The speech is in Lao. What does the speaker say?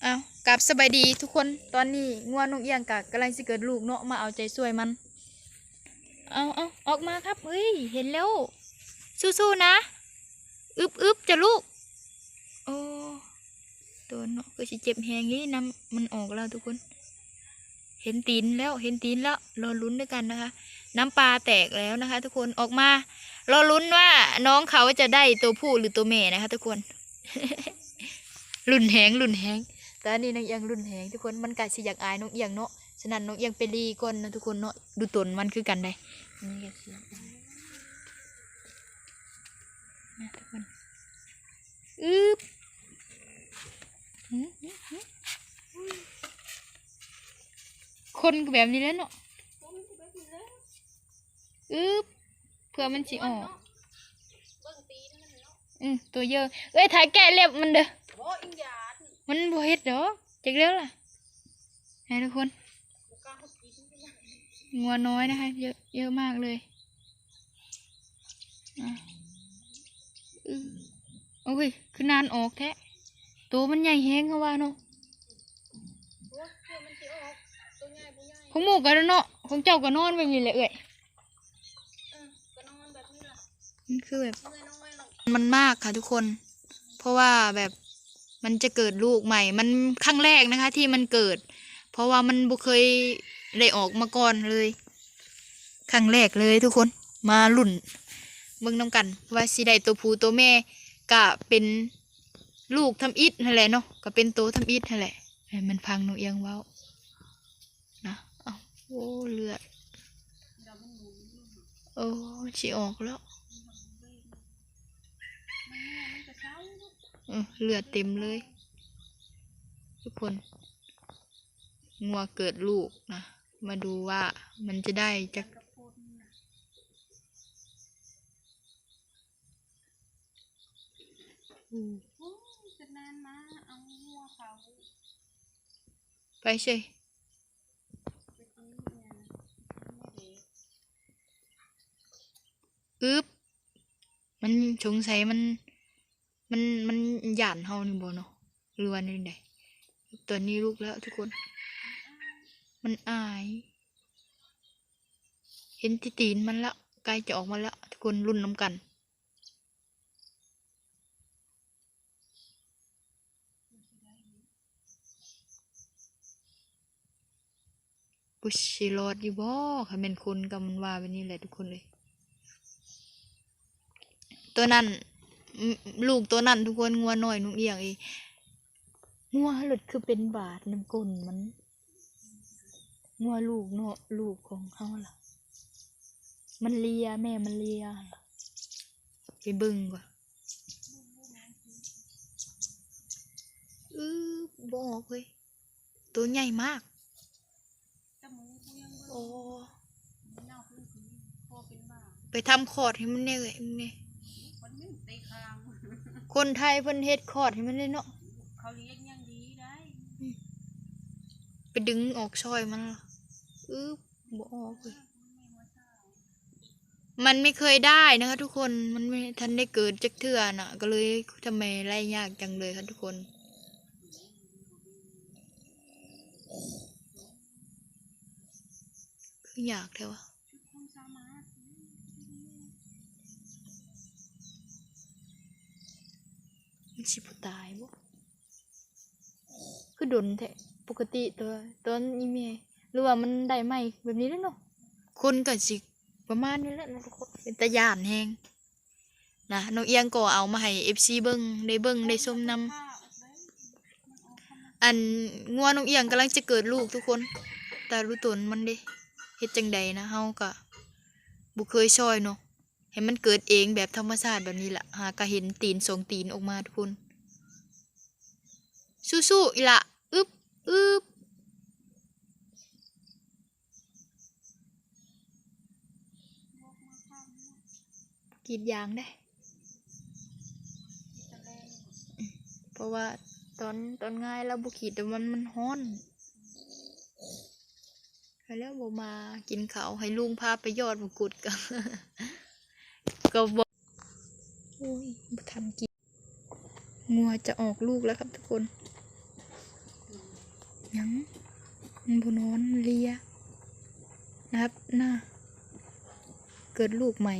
ເອົາ ກາບສະບາຍດີທຸກຄົນ. ຕອນນີ້ງົວນົກອຽງກະກຳລັງຊິເກີດລູກເນາະ ມາເອົາໃຈຊ່ວຍມັນ. ເອົາ ເອົາ ອອກມາຄັບ. ເຮີ້ຍ ເຫັນແລ້ວ ສູ້ໆນະ. ອຶບໆ ຈ້ະລູກ. ໂອ້ ໂຕເນາະ ຄືຊິເຈັບແຮງນີ້. ນ້ຳມັນອອກແລ້ວທຸກຄົນ. ເຫັນຕີນແລ້ວ ເຫັນຕີນແລ້ວ. ລໍລຸ້ນດ້ວຍກັນນະຄະ. ນ້ຳປາແຕກແລ້ວນະຄະທຸກຄົນ. ອອກມາ ລໍລຸ້ນວ່ານ້ອງເຂົາຈະໄດ້ໂຕຜູ້ຫຼືໂຕແມ່ນະຄະທຸກຄົນ. ລຸ້ນແຮງ ລຸ້ນແຮງ. ຕອນນີ້ນ້ອງອຽງລຸ້ນແຮງທຸກຄົນ. ມັນກະຊິຢາກອາຍນ້ອງອຽງເນາະ. ສະນັ້ນນ້ອງອຽງໄປລີ້ກ່ອນນະທຸກຄົນເນາະ. ດູຕົນມັນຄືກັນໃດ໋. ມາທຸກຄົນ. ອຶບ ຄົນກໍແບບນີ້ແຫຼະເນາະ. ອຶບ ເພື່ອມັນຊິອອກ. ອື ໂຕເຢີ. ເອີຍ ຖ່າຍແກະເລັບມັນເດີ້. ມັນບໍ່ເຮັດດອກ. ຈັກແລ້ວລະ ໃຫ້ທຸກຄົນ. ງົວນ້ອຍນະຄະ ເຍີະ ເຍີະມາກເລີຍ. ອາ ອື ໂອ້ຍ ຄືນານອອກແທ້. ໂຕມັນໃຫຍ່ແຮງເຮົາວ່າເນາະ. ຂອງໝູ່ກໍເນາະ ຂອງເຈົ້າກໍນອນແບບນີ້ແຫຼະເອື້ອຍ. ມັນຄືແບບ ມັນມາກຄ່ະທຸກຄົນ. ເພາະວ່າແບບ ມັນຈະເກີດລູກໃໝ່ ມັນຄັ້ງແລກນະຄະທີ່ມັນເກີດ. ເພາະວ່າມັນບໍ່ເຄີຍໄດ້ອອກມາກ່ອນເລີຍ. ຄັ້ງແລກເລີຍທຸກຄົນ. ມາລຸ້ນເບິ່ງນຳກັນວ່າຊິໄດ້ໂຕຜູ້ໂຕແມ່. ກະເປັນລູກທຳອິດຫັ້ນແຫຼະເນາະ ກະເປັນໂຕທຳອິດຫັ້ນແຫຼະ. ໃຫ້ມັນຟັງນ້ອງອຽງເວົ້ານະ. ເອົ້າ ໂອ້ ເລືອດ ໂອ້ ຊິອອກແລ້ວ. ເອີ ເລືອດເຕັມເລີຍທຸກຄົນ. ງົວເກີດລູກນະ. ມາດູວ່າມັນຈະໄດ້ຈັກ ອື ໄປເຊີຍ. ອຶບ ມັນສົງໄສມັນ ມັນ ມັນຢ້ານເຮົານີ້ບໍ່ເນາະ ຫຼືວ່າແນວໃດ? ຕອນນີ້ລຸກແລ້ວທຸກຄົນ. ມັນອາຍ. ເຫັນແຕ່ຕີນມັນລະ ໃກ້ຈະອອກມາແລ້ວ ທຸກຄົນລຸ້ນນຳກັນ. ບໍ່ ຊິລອດຢູ່ບໍ່? ຄັນແມ່ນຄົນກໍມັນວ່າແບບນີ້ແຫຼະທຸກຄົນເອີຍ. ໂຕນັ້ນ ອ- ລູກໂຕນັ້ນທຸກຄົນ ງົວນ້ອຍນົກອຽງເອງ. ງົວເຮົາລະຄືເປັນບາດນຳກົ້ນມັນ. ງົວລູກເນາະ ລູກຂອງເຮົາລະ ມັນເລຍ ແມ່ມັນເລຍ. ໄປເບິ່ງກ່ອນ. ອື ບໍ່ອອກເລີຍ ໂຕໃຫຍ່ມາກ. ໂອ້ ໄປທຳຄອດໃຫ້ມັນແດ່ເອີຍ ແມ່. ຄົນໄທເພິ່ນເຮັດຄອດໃຫ້ມັນເດ້ເນາະ. ໄປດຶງອອກຊ່ອຍມັນລະ. ອື ບໍ່ອອກເລີຍ. ມັນໄມ່ເຄີຍໄດ້ນະຄະທຸກຄົນ ມັນໄມ່ທັນໄດ້ເກີດຈັກເທື່ອນະ ກໍເລີຍທຳໄມໄລ່ຍາກຈັງເລີຍຄະທຸກຄົນ. ຄືຍາກແທ້ວະ. ມັນຊິບໍ່ຕາຍບໍ່? ຄືດົນແທ້. ປົກກະຕິຕອນ ຕອນອີ່ແມ່ ຫຼືວ່າມັນໄດ້ໃໝ່ແບບນີ້ແຫຼະເນາະ. ຄົນກໍຊິປະມານນີ້ແຫຼະເນາະທຸກຄົນ. ເປັນຕາຢ້ານແຮງນະ. ນ້ອງອຽງກໍເອົາມາໃຫ້ເອັຟຊີເບິ່ງ ໄດ້ເບິ່ງໄດ້ຊົມນຳ. ອັນ ງົວນ້ອງອຽງກຳລັງຈະເກີດລູກທຸກຄົນ. ຕາດູຕົນມັນເດ້ ເຮັດຈັ່ງໃດນະ ເຮົາກໍບໍ່ເຄີຍຊ່ອຍເນາະ. ໃຫ້ມັນເກີດເອງແບບທຳມະຊາດແບບນີ້ລະ. ຫາກະເຫັນຕີນສອງຕີນອອກມາທຸກຄົນ. ສູ້ໆ ອີ່ຫຼ້າ. ອຶບ ອຶບ ກຣີດຢາງເດ້ ເພາະວ່າຕອນ ຕອນງ່າຍລາວບໍ່ກຣີດ ແຕ່ມັນ ມັນຮ້ອນ. ໄປແລ້ວ ບໍ່ມາກິນເຂົ້າ ໃຫ້ລຸງພາໄປຢອດມະກຸດ ກໍ ກໍບໍ່ ໂອ້ຍ ບໍ່ທັນກິນ. ງົວຈະອອກລູກແລ້ວຄັບທຸກຄົນ. ຍັງ ມັນບໍ່ນອນ ເລຍ ນັບນະ ເກີດລູກໃໝ່.